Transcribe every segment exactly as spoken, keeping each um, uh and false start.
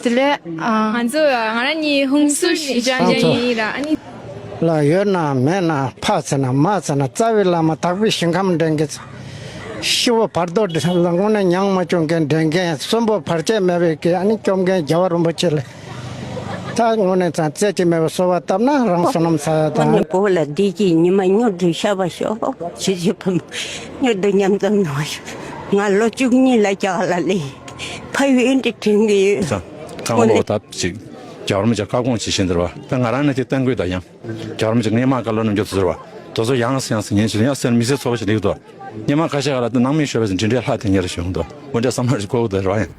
དེ་ལས་ཨ། ང་ཚོ་ང་རང་གཉིས་ཧུན་སུར་ཞི་ཅང་ཅང་ཡིན་ར། ཨ་ནི། ལ་ཡོད་ན་མེད་ན་ཕ་ཚེ་ན་མ་ཚེ་ན་རྩ་བའི་བླ་མ་དྭགས་པོའི་ཞིང་ཁམས་འདྲེན་གྱི་ཤི་བོ་བར་དོ་དངོས་གནས་མྱང་མ་བཅུག་མཁན་འདྲེན་མཁན་གསོན་པོ་བར་ཆད་མེད་པའི་གི་ཨ་ནི་སྐྱོབ་མཁན་རྒྱལ་བ་རིན་པོ་ཆེ་ལ་ད་དངོས་གནས་ཙང་རྩེ་གཅིག་མེད་པའི་གསོལ་བ་བཏབ་ན་རང་བསོད་ནམས་ས་ཡ་དང་། བོད་ལ་བདེ་སྐྱིད་ཉི་མ་མྱུར་དུ་ཤར་བར་ཤོག་ཇི་ཞིག་ཕམ་མྱུར་དུ་མཉམ་འཛོམས་གནང་བར་ཤོག་ང་ལོ་བཅུ་གཉིས་ལ་རྒྱ་གར་ལ་སླེབས། ཕ་ཡུལ་ཨིན་ཌི་དྲན་གྱི་ཡོད། ཚང་མ་ལོ་ད་ཅིག་རྒྱལ་བ་རིན་པོ་ཆེ་བཀའ་དགོངས་ཅིག་བཞིན་དེར་བ་ད་ང་རང་ནས་དེ་བསྟན་དགོས་ད་ཡང་། རྒྱལ་བ་རིན་པོ་ཆེ་སྔས་མ་བཀའ་སློབ་གནང་རྒྱུ་ཚོ་ཟེར་བ། དེ་ཚོ་ཡང་སེ་ཡང་སེ་ཉན་ཞིག་ཡང་སེ་མི་སེར་ཚོ་བ་ཞིག་ལེགས་དོ། སྔས་མ་ཁ་ཤས་ཀ་ལ་དེ་ནང་མི་ཤོད་པ་ཞིག་འདྲི་འདྲའི་ལྷག་དེ་ཉེར་བྱུང་དོ། འོ་འདྲ་བསམ་བློ་ཞིག་འཁོར་དེ་ར་ཡང་།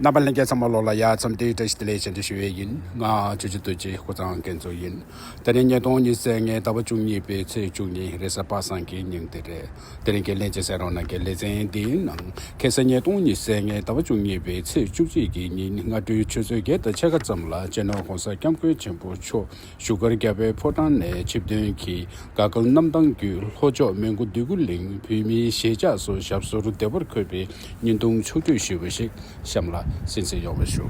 རྣམ་པ་ལྷན་རྒྱས་ཚང་མ་ལོ་ལ་ཡ་འཚམས་འདྲི་བཀྲ་ཤིས་བདེ་ལེགས་བྱེད་འདྲི་ཞུ་བའི་ཡིན། ང་ཆུ་ཆུ་རྡོ་རྗེ་ཀོ་ཚང་མཁན་ཚོ་ཡིན། དེ་རིང་ཉིས་སྟོང་ཉི་ཤུ་རྩ་ལྔའི་ཟླ་བ་བཅུ་གཉིས་པའི་ཚེས་བཅུ་གཉིས་རེས་གཟའ་པ་སངས་ཀྱི་ཉིན་དེ་རེད། དེ་རིང་གི་ལྷན་རྒྱས་གསན་རོགས་གནང་གི་ལེ་ཚན་འདིའི་ནང་ཁ་སང་ཉིས་སྟོང་ཉི་ཤུ་རྩ་ལྔའི་ཟླ་བ་བཅུ་གཉིས་པའི་ཚེས་བཅུ་གཅིག་གི་ཉིན་སྔ་དྲོའི་ཆུ་ཚོད་བརྒྱད་དང་ཕྱེད་ཀ་ཙམ་ལ་སྤྱི་ནོར་༸གོང་ས་༸སྐྱབས་མགོན་ཆེན་པོ་མཆོག་བཞུགས་སྒར་རྒྱལ་བའི་ཕོ་བྲང་ནས་ཆིབས་ཐོན་གྱིས་དགའ་སྐལ་གནམ་ཐང་བརྒྱུད་ལྷོ་ཕྱོགས་མོན་གྷོ་འདོད་རྒུ་གླིང་བོད་མིའི་གཞིས་ཆགས་སུ་ཞབས་སོར་བདེ་བར་འཁོད་པའི་བརྙན་ཐུང་ཕྱོགས་བསྒྲིགས་ཞུས་པ་ཞིག་གཤམ་ལ་གསན་གཟིགས་ཡོང་བ་ཞུ།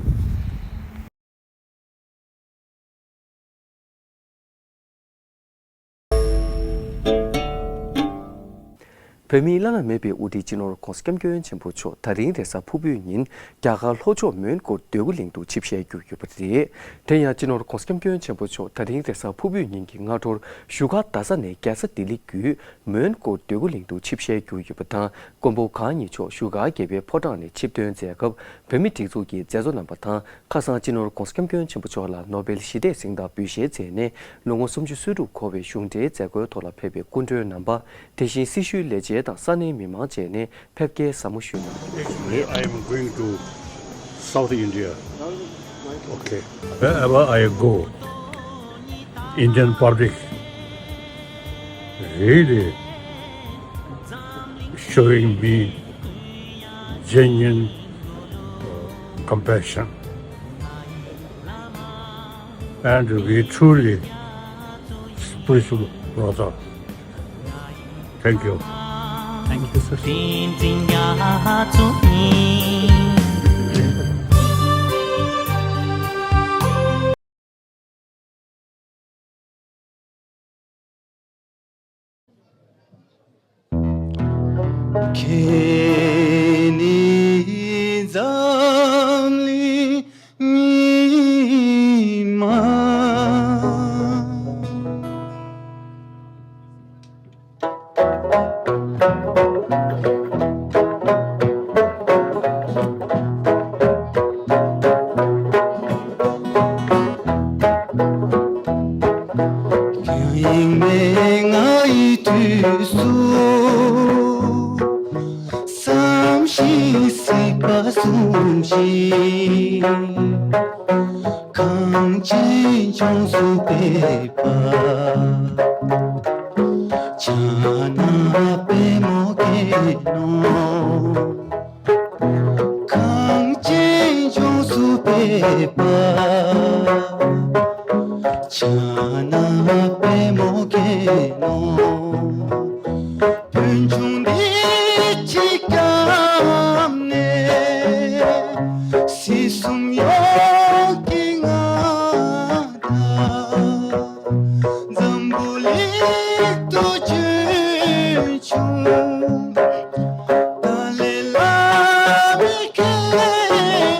བོད་མིའི་བླ་ན་མེད་པའི་དབུ་ཁྲིད་སྤྱི་ནོར་༸གོང་ས་༸སྐྱབས་མགོན་ཆེན་པོ་མཆོག་ད་རིང་རེས་གཟའ་ཕུར་བུའི་ཉིན་རྒྱ་གར་ལྷོ་ཕྱོགས་མོན་གྷོ་འདོད་རྒུ་གླིང་དུ་ཆིབས་ཞལ་བསྒྱུར་ཡོད་པ་རེད། དེ་ཡང་སྤྱི་ནོར་༸གོང་ས་༸སྐྱབས་མགོན་ཆེན་པོ་མཆོག་ད་རིང་རེས་གཟའ་ཕུར་བུའི་ཉིན་གྱི་སྔ་དྲོར་བཞུགས་སྒར་རྡ་ས་ནས་རྒྱལ་ས་ལྡི་ལི་བརྒྱུད་མོན་གྷོ་འདོད་རྒུ་གླིང་དུ་ཆིབས་ཞལ་བསྒྱུར་ཡོད་པ་དང་། མགོན་པོ་གང་ཉིད་མཆོག་བཞུགས་སྒར་རྒྱལ་བའི་ཕོ་བྲང་ནས་ཆིབས་ཐོན་མཛད་སྐབས་བོད་མི་སྒྲིག་འཛུགས་ཀྱི་མཛད་གཙོ་རྣམ་པ་དང་། ཁ་སང་སྤྱི་ནོར་༸གོང་ས་༸སྐྱབས་མགོན་ཆེན་པོ་མཆོག་ལ་ནོ་བེལ་ཞི་བདེའི་གཟེངས་རྟགས་འབུལ་བཞེས་མཛད་ནས་ལོ་ངོ་སུམ་ཅུ་སོ་དྲུག་འཁོར་བའི་གཞུང་འབྲེལ་མཛད་སྒོའི་ཐོག་ལ་ཕེབས་པའི་སྐུ་མགྲོན་རྣམ་པ། དེ་བཞིན་སྲི་ཞུའི་ལས་བྱེད་དང་ས་གནས་མི་མང་བཅས་ནས་ཕེབས་སྐྱེལ་ཟབ་མོ་ཞུས་གནང་བ་རེད། Actually, I am going to South India. Okay. Wherever I go, Indian public really showing me genuine compassion. And we truly spiritual brother. Thank you. Thank you, sir. ཁྱེད་ནི་འཛམ་གླིང་ཉི་མ། ཡེངས་མེད་ང་ཡི་དུས་སུ་བསམ་ཞིང་སྲིད་པ་བཟུང་ཞིང་། གངས་ཅན་ལྗོངས་སུ་ཕེབས་པ། ཕྱག་ན་པདྨོ་སྒེག་ནོ། གངས་ཅན་ལྗོངས་སུ་ཕེབས་པ། ཕྱག་ན་པདྨོ་སྒེག་ནོ། བོད་ལྗོངས་འདི་ཆེ་སྐྱབས་གནས། སྲིད་གསུམ་ཡོངས་ཀྱི་མངའ་བདག་འཛམ་བུ་གླིང་དུ་ཕྱོགས་བཅུའི་ཏཱ་ལའི་བླ་མའི་སྐྱེས་ལ།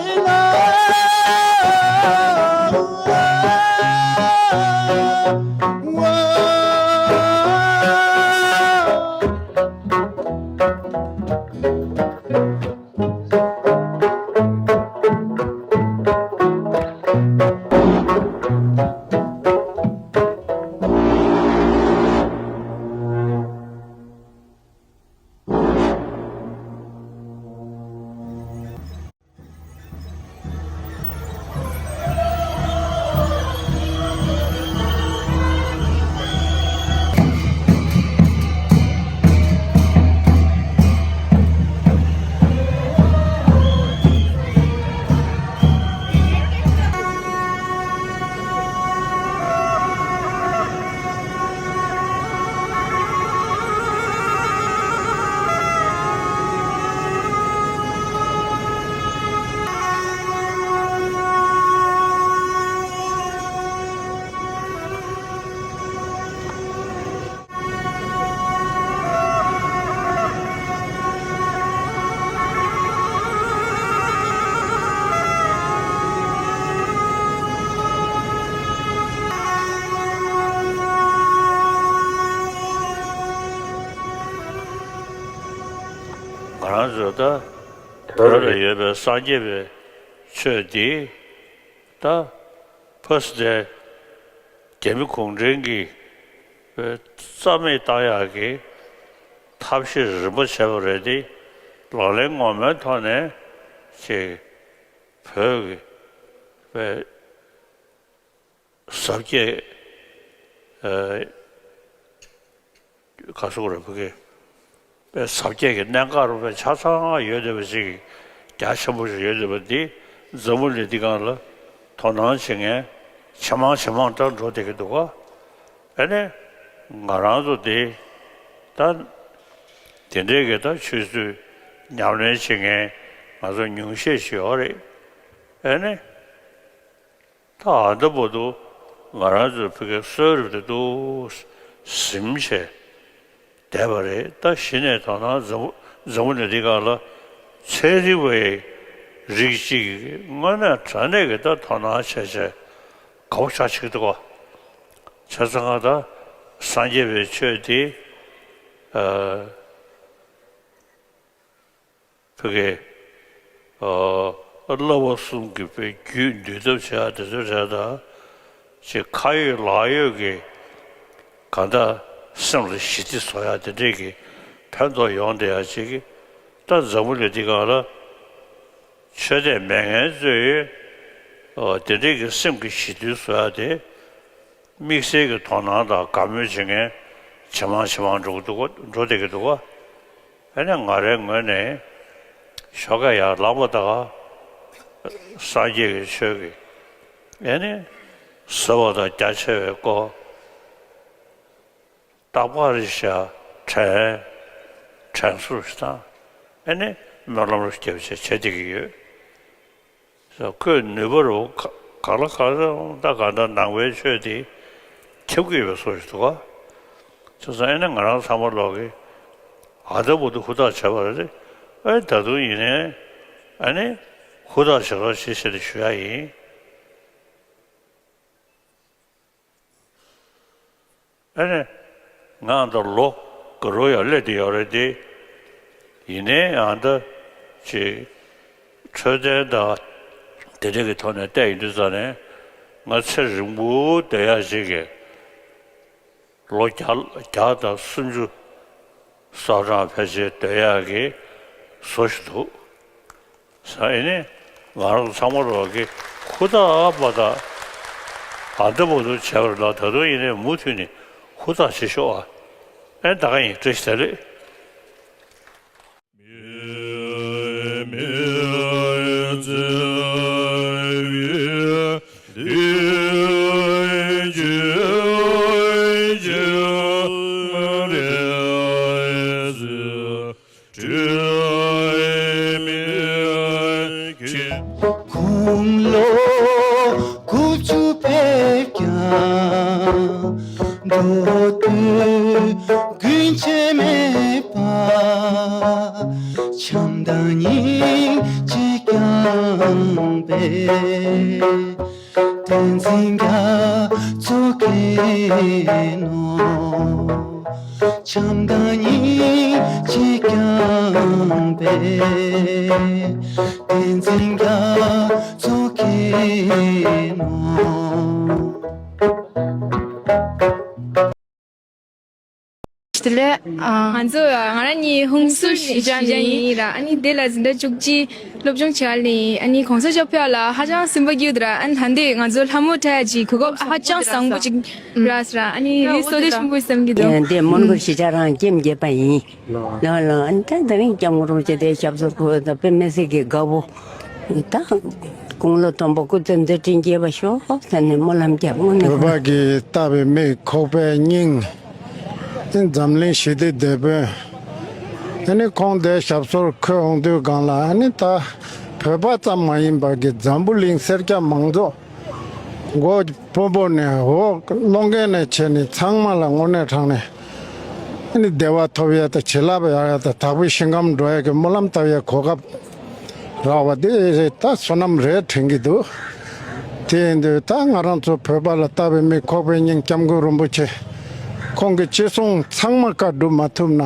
ད་བོད་ལ་ཡོད་པའི་སངས་རྒྱས་པའི་ཆོས་འདི་ད་ཕ་སི་ཏའི་རྒྱ་མི་གུང་ཁྲན་གྱིས་རྩ་མེད་བཏང་ཡག་གི་ཐབས་ཤེས་རིམ་པ་བྱས་པ་རེད་དེ། ལག་ལེན་ངོ་མའི་ཐོག་ནས་ཅིག་བོད་ཀྱི་པའི་ཟབ་རྒྱས་ཨ་ག་སོགས་རེད། བོད་ཀྱི་པའི་ཟབ་རྒྱས་ཀྱི་གནད་འགག་རུ་པའི་ཆ་ཚང་ཡོད་བསྡད་པ་ཞིག་རྒྱ་ཆེན་པོ་ཞིག་ཡོད་བསྡད་པ་འདི་འཛམ་བུ་གླིང་འདི་སྒང་ལ་དོ་སྣང་བྱེད་མཁན་ཇེ་མང་ཇེ་མང་དུ་འགྲོ་བསྡད་ཀྱི་འདུག་ག་ཨ་ནི་ང་རང་ཚོ་འདི་ད་དེ་འདྲའི་གི་ད་ཆོས་སྲོལ་ཉམས་ལེན་བྱེད་མཁན་ང་ཚོ་ཉུང་ཤས་ཤིག་ཡོད་རེད། ཨ་ནི། ད་ཨ་ད་བར་དུ་ང་རང་ཚོའི་བོད་ཀྱི་གསོ་རིག་དེ་ཏོག་ཙམ་ཟིན་བྱས་བསྡད་པ་རེད། ད་གཞི་ནས་དོ་སྣང་འཛམ་བུ་འཛམ་བུ་གླིང་འདི་སྒང་ལ་ཚན་རིག་པའི་རིགས་གཅིག་གིས་དངོས་གནས་དྲང་གནས་ཀྱི་ད་དོ་སྣང་བྱས་བྱས་དགའ་པོ་ཞེ་དྲག་བྱེད་ཀྱི་འདུག་ག་བྱས་ཙང་ང་ད་སངས་རྒྱས་པའི་ཆོས་དེ་ཨ། བོད་ཀྱི་ཨ་བསླབ་པ་གསུམ་གྱི་དཔེ་རྒྱུད་འདུལ་ཐབས་བྱེད་ཡག་དེ་ཚོའི་གྲས་དང་། ཅིག་ཁ་ཡོད་ལག་ཡོད་ཀྱི་གང་ལྟར་སེམས་ལ་ཞི་བདེ་བཟོ་ཡག་དེ་འདྲས་ཀྱི་ཕན་ཐོགས་ཡོང་བསྡད་ཡག་ཅིག་གི་ད་འཛམ་བུ་གླིང་འདི་སྒང་ལ་ཆོས་དད་མེད་མཁན་ཚོས་ཨ་དེ་འདྲས་ཀྱི་སེམས་ཀྱི་ཞི་དུལ་བཟོ་ཡག་དེ། དམིགས་བསལ་གྱི་དོ་སྣང་དང་དགའ་མོས་བྱེད་མཁན་ཇེ་མང་ཇེ་མང་འགྲོ་གི་འདུག་ག་འགྲོ་བསྡད་ཀྱི་འདུག་ག་ཨ་ནི་ང་རའི་ངོས་ནས་ཞོགས་ཀས་ཡར་ལངས་པ་དང་སངས་རྒྱས་ཀྱི་ཆོས་ཀྱི་ཨ་ནི་ཟབ་པ་དང་རྒྱ་ཆེ་བའི་སྐོར་རྟག་པར་ཞལ་དྲན་དྲན་གསོ་ཞིག་དང་ཨ་ནི་སྨོན་ལམ་རུ་བརྒྱབ་བྱས་བྱེད་བསྡད་ཀྱི་ཡོད། ཁོས་ནུས་པ་རུ་ག་ག་ལ་གང་འཚམ་ད་གང་ལྟར་ནང་པའི་ཆོས་དེ་ཁྱབ་ཀྱི་ཡོད་པའི་བཟོ་ཞིག་འདུག་ག་བྱས་ཙང་ཨ་ནི་ང་རང་ཚང་མ་ལོག་གི་ཨ་ད་བར་དུ་ཧུར་ཐག་བྱས་པ་རེད། ཨ་ད་དུང་ཡིན་ནའི་ཨ་ནི་ཧུར་ཐག་བྱེད་རོགས་བྱེད་ཞེས་ཞུ་ཡ་ཡིན། ཨ་ནི་ང་འདིར་ལོ་དགུ་རུ་ཡང་སླེབས་བསྡད་ཡོད་རེད་དེ། ཡིན་ནའི་ཨ་ད་ཅིག་འཕྲོད་བསྟེན་དང་དེ་འདྲ་གི་ཐོག་ནས་བལྟས་ཡོང་དུས་ཙ་ནས་ང་ཚེ་རིང་པོ་སྡོད་ཡག་ཅིག་གི་ལོ་བརྒྱ་བརྒྱ་དང་སུམ་ཅུ་སོ་གྲངས་ཕལ་ཆེར་སྡོད་ཡག་གི་བཟོ་ཞིག་འདུག་ས་ཨེ་ནི་ང་རང་ཚང་མ་རོགས་ཀྱིས་ཧུར་ཐག་པ་དང་ཨ་འདི་པོ་འདུག་བྱས་པ་རེད་ལ། ད་དུང་ཡིན་ནའི་མུ་མཐུད་ནས་ཧུར་ཐག་བྱེད་ཤོག་ཨ། ཨེ་ད་ག་ཡིན། བཀྲ་ཤིས་བདེ་ལེགས། དགུང་ལོ་དགུ་བཅུ་ཕེབས་ཀྱང་འགྲོ་དུས་རྒྱུན་ཆད་མེད་པ། བྱམས་དང་སྙིང་རྗེ་བསྐྱངས་པས། བསྟན་འཛིན་རྒྱ་མཚོ་མཁྱེན་ནོ། བྱམས་དང་སྙིང་རྗེ་བསྐྱངས་པས། བསྟན་འཛིན་རྒྱ་མཚོ་མཁྱེན་ནོ། དེ་ལས་ང་ཚོ་ང་རང་གཉིས་ཧུན་སུར་གཞིས་ཆགས་ནས་ཡིན་ར། ཨ་ནི་དེ་ལ་འཛིན་གྲྭ་བཅུ་གཅིག་སློབ་སྦྱོང་བྱེད་ཡ་ལ་ཡིན། ཨ་ནི་གོང་ས་མཆོག་ཕེབས་ཡ་ལ་ཧ་ཅང་སེམས་པ་སྐྱིད་འདུག་ར། ཨ་ནི་ད་འདི་ང་ཚོ་ལྷ་མོ་འཁྲབ་ཡ་ཅིག་གོ་སྐབས་ཧ་ཅང་བཟང་པོ་ཅིག་རག་སོང་ར། ཨ་ནི་འདི་བསོད་བདེ་ཆེན་པོ་བསམ་གྱི་འདུག་ཡང་འདི་མོན་གྷོ་གཞིས་ཆགས་རང་སྐྱེམས་རྒྱས་པ་ཡིན། ལོ་ལོ་ཨ་ནི་ད་ད་རིང་སྐྱབས་མགོན་རིན་པོ་ཆེ་དེ་ཞབས་སོར་འཁོད་ད་དཔེ་མི་སྲིད་ཀྱི་དགའ་བོ། ད་དགུང་ལོ་མཐོན་པོ་སྐུ་ཚེ་མཛད་འཕྲིན་རྒྱས་པ་ཤོག་ཟེར་ནས་སྨོན་ལམ་རྒྱབ་དངོས་གནས། བོད་པ་གིས་བལྟ་བའི་མིག་ཁོག་པའི་སྙིང་། འཛམ་གླིང་ཞི་བདེའི་དེད་དཔོན། ཨ་ནི་ཁོང་དེ་ཞབས་སོར་འཁོད་འོང་དུས་སྒང་ལ་ཨ་ནི་ད་བོད་པ་ཙམ་མ་ཡིན་པ་གི་འཛམ་བུ་གླིང་སེར་སྐྱ་མང་ཚོགས་མགོ་དཔོན་པོ་ནས་འོག་སློབ་མཁན་ནས་བྱས་ནས་ཚང་མ་ལ་དངོས་གནས་དྲང་གནས་ཨ་ནི་བདེ་བ་ཐོབ་ཡས་དང་བྱིན་རླབས་ཡག་ཡས་དང་དག་པའི་ཞིང་ཁམས་འགྲོ་ཡས་ཀྱི་སྨོན་ལམ་བཏབ་ཡས་གོ་སྐབས་རག་པ་དེ་རེད། ད་བསོད་ནམས་རེད་དྲན་གྱི་འདུག་དེ་ཡིན་དུས་ད་ང་རང་ཚོ་བོད་པ་ལ་བལྟ་བའི་མིག་ཁོག་པའི་སྙིང་སྐྱབས་མགོན་རིན་པོ་ཆེ་ཁོང་གི་ཅི་གསུང་ཚང་མ་བཀའ་སྒྲུབ་མ་ཐུབ་ན།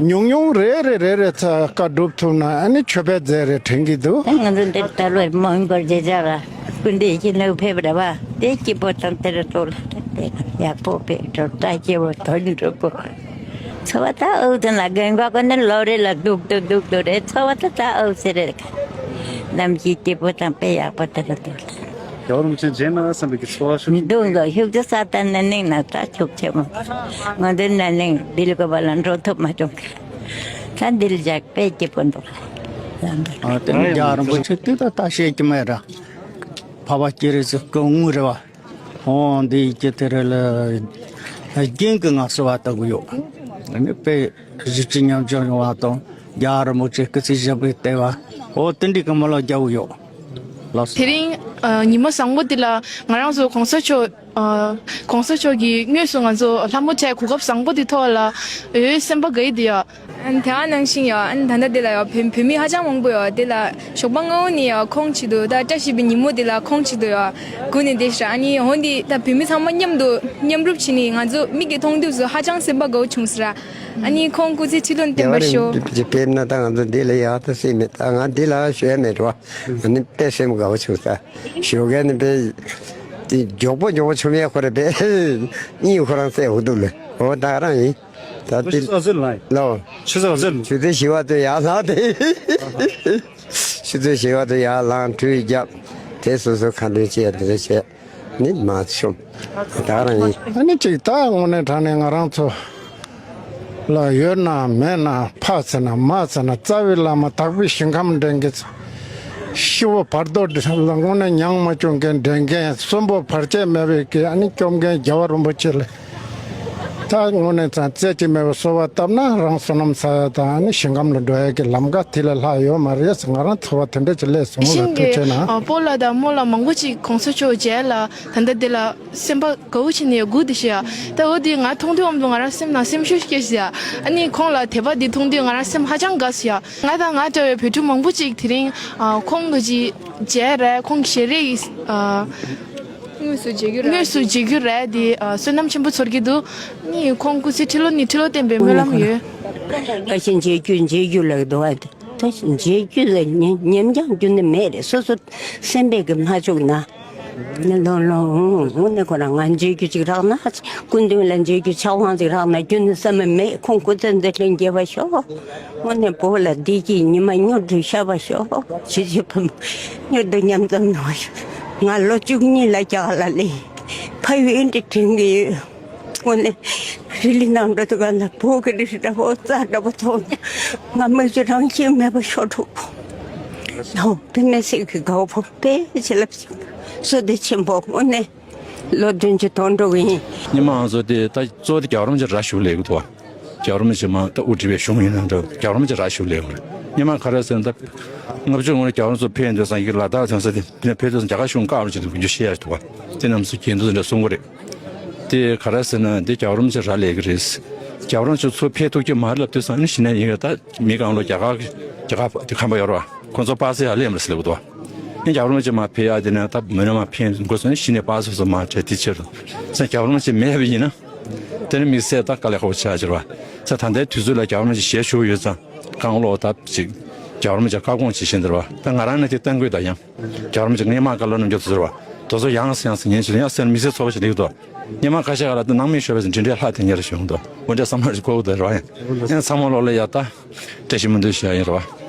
ཉུང་ཉུང་རེ་རེ་རེ་རེ་ཚ་བཀའ་སྒྲུབ་ཐུབ་ན་ཨ་ནི་མཆོད་པའི་རྫས་རེ་དྲན་གྱི་འདུག་ད་ང་ཚོ་འདིར་ད་ལོ་མང་པོར་རྗེས་ཆགས་ལ་སྐུ་འདྲེན་གྱི་ནུབ་ཕེབས་རེ་བ་དེ་སྐྱིད་པོ་དང་དེར་ལྟོ་ལ་དེ་ཡག་པོ་ཕེབས་འགྲོ་ད་སྐྱིད་པོ་དོན་འགྲུབ་པོ། འཚོ་བ་ད་ཨུ་ཐུན་ལ་རྒན་གོག་ཀུན་ནི་ལོ་རེ་ལ་སྡུག་ཏུ་སྡུག་ཏུ་རེད། འཚོ་བ་ད་ད་ཨུ་ཟེར་རེད། ནམ་ཞིག་སྐྱིད་པོ་དང་དཔེ་ཡག་པོ་དེ་ལ་འདུག་རྒྱལ་བ་རིན་པོ་ཆེ་མཇལ་ན་བསམ་པའི་གི་ཚོར་བ་ཤུགས་ཆེ། འདུག་འདུག་ཤུགས་ཆེ་ས་ད་ནི་ནིང་ན་ད་ཤུགས་ཆེ་མོ། ང་ཚོའི་ན་ནིང་འདི་ལ་གོ་བ་ལ་འགྲོ་ཐུབ་མ་བྱུང་གི། ད་འདི་ལ་འཇགས་དཔེ་སྐྱིད་པོ་འདུག་ཨ་དེ་ནི་རྒྱལ་བ་རིན་པོ་ཆེ་དེ་ད་ད་བཤད་ཀྱི་མེད་ར། འཕགས་པ་སྤྱན་རས་གཟིགས་སྐུ་དངོས་རེད་བ། ཨོ་འདི་ཡི་གེ་དེ་རེ་ལ་རྒྱན་གྱི་ངལ་གསོ་བ་ལྟ་བུ་ཡོད། ཨ་ནི་དཔེ་གཟི་བརྗིད་ཉམས་ཆག་ཡོང་བ་དང་རྒྱལ་བ་རིན་པོ་ཆེ་སྐུ་ཚེ་ཞབས་པད་བརྟན་པ། ཨོ་དེ་འདྲའི་གི་མི་ལ་རྒྱལ་བོ་ཡོད། ལགས་སོ། དེ་རིང་ཨ་ཉི་མ་བཟང་པོ་འདི་ལ་ང་རང་ཚོ་གོང་ས་མཆོག་ཨ་གོང་ས་མཆོག་གིས་དངོས་སུ་ང་ཚོ་ལྷ་མོ་བྱས་གོ་སྐབས་བཟང་པོ་འདི་ཐོག་ལ་འོས་སེམས་པ་དགའ་ཡི་འདི་ཡ། ཨན་དེ་ཨ་ནང་བཞིན་ཡོད། ཨན་ད་ལྟ་དེ་ལ་ཡོད་བོད་བོད་མི་ཧ་ཅང་མང་པོ་ཡོད། དེ་ལ་ཞོགས་པ་སྔ་པོ་ནས་ཡོད་ཁོང་ཆེད་དུ་ད་བཀྲ་ཤིས་པའི་ཉིན་མོ་དེ་ལ་ཁོང་ཆེད་དུ་ཡོད་སྒུག་ནས་བསྡད་ཤག་ཨ་ནི་འོན་ཏེ་ད་བོད་མི་ཚང་མ་མཉམ་དུ་མཉམ་རུབ་བྱས་ནས་ང་ཚོ་མིག་གིས་མཐོང་དུས་སུ་ཧ་ཅང་སེམས་པ་དགའ་བོ་བྱུང་ཟེར། ཨ་ནི་ཁོང་སྐུ་ཚེ་ཁྲི་ལོ་བརྟན་པར་ཤོག་རྒྱལ་བ་རིན་པོ་ཆེ་ཕེབས་ན་ད་ང་ཚོ་འདི་ལ་ཡག་ད་སྲིད་མེད། ད་ང་འདི་ལ་ཞུ་ཡ་མེད་རོ། ཨ་ནི་དཔེ་སེམས་དགའ་བོ་བྱུང་ད། ཞོགས་ཀས་ནས་དཔེ་དེ་མགྱོགས་པོ་མགྱོགས་པོ་བྱུང་ཡ་ཁོ་རེ་དཔེ་གཉིད་ཁོ་རང་སད་འུ་འདུག་ལེ། འོ་ད་རང་ཡིན། ད་ལོ་ཆུ་ཚོད་ཟེར་ལ་ལོ། ཆུ་ཚོད་ཟེར། ཆུ་ཚོད་བཞི་བ་དུ་ཡར་ལངས་ཏེ། ཆུ་ཚོད་བཞི་བ་དུ་ཡར་ལངས་གྲོས་བརྒྱབ། དེ་སོ་སོ་ཁ་འདོན་བྱས་དེ་འདྲ་བྱས་ནི་མ་ཤོམ། ད་རང་ཡིན། ཨ་ནི་ཅིག་ད་དངོས་གནས་དྲང་གནས་ང་རང་ཚོ་ལ་ཡོད་ན་མེད་ན་ཕ་ཟེར་ན་མ་ཟེར་ན་རྩ་བའི་བླ་མ་དྭགས་པོའི་ཞིང་ཁམས་འདྲེན་གྱི་ཤི་བོ་བར་དོ་དངོས་གནས་མྱང་མ་བཅུག་མཁན་འདྲེན་མཁན་གསོན་པོ་བར་ཆད་མེད་པའི་གི་ཨ་ནི་སྐྱོབ་མཁན་རྒྱལ་བ་རིན་པོ་ཆེ་ལ། ད་དངོས་གནས་ཙང་རྩེ་གཅིག་མེད་པའི་གསོལ་བ་བཏབ་ན་རང་བསོད་ནམས་བསགས་ཡ་དང་ཨ་ནི་ཞིང་ཁམས་ལ་འགྲོ་ཡ་གི་ལམ་ཀ་དེ་ལས་ལྷག་ཡོད་མ་རེད་ཟེར་ང་རང་ཚོར་བ་དེ་འདྲ་ཅིག་སླེབས་སོང་། ལ་ཤིང་ཐུགས་གི་རྗེ་ཆེ་གནང་། ཨ་སྤོ་ལགས་དང་རྨོ་ལགས་མང་པོ་ཅིག་གོང་ས་མཆོག་མཇལ་ལ་ད་ལྟ་འདི་ལ་སེམས་པ་དགའ་བོ་བྱས་ནས་སྒུག་བསྡད་ཤག་ད་འོ་དེ་ང་མཐོང་དུས་ཨམ་དུ་ང་རང་སེམས་ནང་སེམས་ཤུགས་སྐྱེས་ཤག་ཨ་ནི་ཁོང་ལ་དད་པ་འདི་མཐོང་དུས་ང་རང་སེམས་ཧ་ཅང་དགའ་ཤག་ང་དང་ང་འདྲ་བའི་བོད་ཕྲུག་མང་པོ་ཅིག་དེ་རིང་ཨ་ཁོང་ལ་ཅིག་མཇལ་རེད། ཁོང་གི་ཞལ་རས་ཨ། དངོས་སུ་མཇལ་རྒྱུ་རེད། དངོས་སུ་མཇལ་རྒྱུ་རེད་དེ་ཨ་བསོད་ནམས་ཆེན་པོ་ཚོར་གྱི་འདུག་ནི་ཁོང་སྐུ་ཚེ་ཁྲི་ལོ་ནས་ཁྲི་ལོ་བརྟན་པའི་སྨོན་ལམ་ཡོད། བཀའ་བཞིན་མཇལ་རྒྱུ་མཇལ་རྒྱུ་ལབ་འདུག་ཨ། ད་མཇལ་རྒྱུ་ལ་ཉེ་ཉེ་མཉམ་རྒྱུ་ནི་མེད་རེད། སོ་སོ་སེམས་པས་ཀྱི་མ་བཅུག་ན། ནི་ལོ་ལོ་འོང་འོང་ནི་ཁོ་རང་ང་མཇལ་རྒྱུ་ཅིག་རག་ན་སྐུ་མདུན་ལ་མཇལ་རྒྱུ་ཆགས་དབང་ཅིག་རག་ན་རྒྱུ་ནི་བསམ་མེད་མེད། ཁོང་སྐུ་ཚེ་མཛད་འཕྲིན་རྒྱས་པ་ཤོག་དངོས་གནས་བོད་ལ་བདེ་སྐྱིད་ཉི་མ་མྱུར་དུ་ཤར་བ་ཤོག་ཇི་ཇི་ཕམ་མྱུར་དུ་མཉམ་འཛོམས་གནང་བ་ཤོག་ང་ལོ་བཅུ་གཉིས་ལ་རྒྱ་གར་ལ་སླེབས། ཕ་ཡུལ་འདི་དྲན་གྱི་ཡོད། དངོས་གནས་རི་ལི་ནང་འགྲོ་དུས་ག་ལ་བོད་ཀྱི་རི་འདྲ་བོ་རྩྭ་འདྲ་བོ་མཐོང་ང་མི་ཚེ་རང་བཞིན་མེད་པ་ཤོར་འགྲོ། ལོ་དེ་ནས་སྲིད་ཀྱི་དགའ་བོ་དཔེ་ཆེ་ལབ་ཅིག་བསོད་བདེ་ཆེན་པོ་དངོས་གནས། ལོ་བདུན་ཅུ་དོན་དྲུག་ཡིན། ཉི་མ་ང་ཚོ་དེ་ད་གཙོ་བོ་དེ་རྒྱལ་བ་རིན་པོ་ཆེ་ར་ཞུ་ལས་ཀྱི་འདུག་རྒྱལ་བ་རིན་པོ་ཆེ་མ་ད་དབུ་ཁྲིད་པའི་གཞུང་ཡིན་ན་འདྲ་རྒྱལ་བ་རིན་པོ་ཆེ་ར་ཞུ་ལས་ཀྱི་རེད། ཉི་མ་ག་རེ་ཟེར་ན་ད་ལྔ་བཅུ་ངོ་ནས་རྒྱལ་བ་རིན་པོ་ཆེ་ཕེབས་འདོད་སང་གི་ལ་དྭགས་ཐོན་ས་དེ་དེ་ནས་ཕེབས་འདོད་སང་རྒྱ་གར་གཞུང་བཀག་རུ་བྱེད་དུ་རྒྱུ་ཤེས་ཡ་འདུག་དེ་རྣམས་སུ་གྱེན་དུ་འདྲ་གསུང་གི་རེད། དེ་ག་རེ་ཟེར་ན་དེ་རྒྱལ་བ་རིན་པོ་ཆེ་ར་ལས་ཀྱི་རེད། རྒྱལ་བ་རིན་པོ་ཆེ་ཚུར་ཕེབས་ཐུབ་ཀྱི་མ་རེད་ལབ་དུས་སང་ནི་གཞི་ནས་ཡིན་གྱི་ད་མི་གང་ལོ་རྒྱ་གར་རྒྱ་གར་དེ་ཁམས་པ་ཡོད་རེད་བ། ཁོང་ཚོ་པ་སེ་ཡར་སླེབས་མ་སླེབས་འདུག་ཨ་ནི་རྒྱལ་བ་རིན་པོ་ཆེ་མར་ཕེབས་ཡག་དེ་ནས་ད་མི་རྣམས་མར་ཕེབས་དགོས་སོང་ནས་གཞི་ནས་པ་སེ་ཚོ་མར་བྲལ་དེ་ཕྱིར་དུ་ས་རྒྱལ་བ་རིན་པོ་ཆེ་མེད་པ་ཡིན་ན་དེ་ནི་དམིགས་བསལ་ད་དཀའ་ལས་ཁག་པོ་ཆགས་ཀྱི་རེད་བ། ས་ད་ལྟའི་དུས་ཚོད་ལ་རྒྱལ་བ་རིན་པོ་ཆེ་ཞལ་བཞུགས་ཡོད་ཙང་གང་ལོག་ད་ཅིག་རྒྱལ་བ་རིན་པོ་ཆེ་བཀའ་དགོངས་ཅིག་བཞིན་དེ་རེད་བ། ད་ང་རང་ནི་དེ་བསྟན་དགོས་ད་ཡང་རྒྱལ་བ་རིན་པོ་ཆེ་སྔས་མ་བཀའ་སློབ་གནང་རྒྱུ་དེ་ཚོ་རེད་བ། དེ་ཚོ་ཡང་སེ་ཡང་སེ་ཉན་ཞིག་ཡང་སེ་དམིགས་བསལ་ཚོར་བ་ཞིག་སླེབས་འདུག་ཉི་མ་ཁ་ཤས་ཁ་ལ་དེ་ནང་མི་ཤོད་པ་ཞིག་འདྲེ་འདྲེ་ལྷག་དེ་ཉེར་བྱུང་འདུག་འོ་འདྲ་བསམ་བློ་ཞིག་འཁོར་དེ་རེད་བ། ཡང་ཡང་ཚང་མ་ལོག་ལ་ཡ་ད་བཀྲ་ཤིས་སྨོན་འདུན་ཞུ་ཡ་ཡིན་རེད་བ།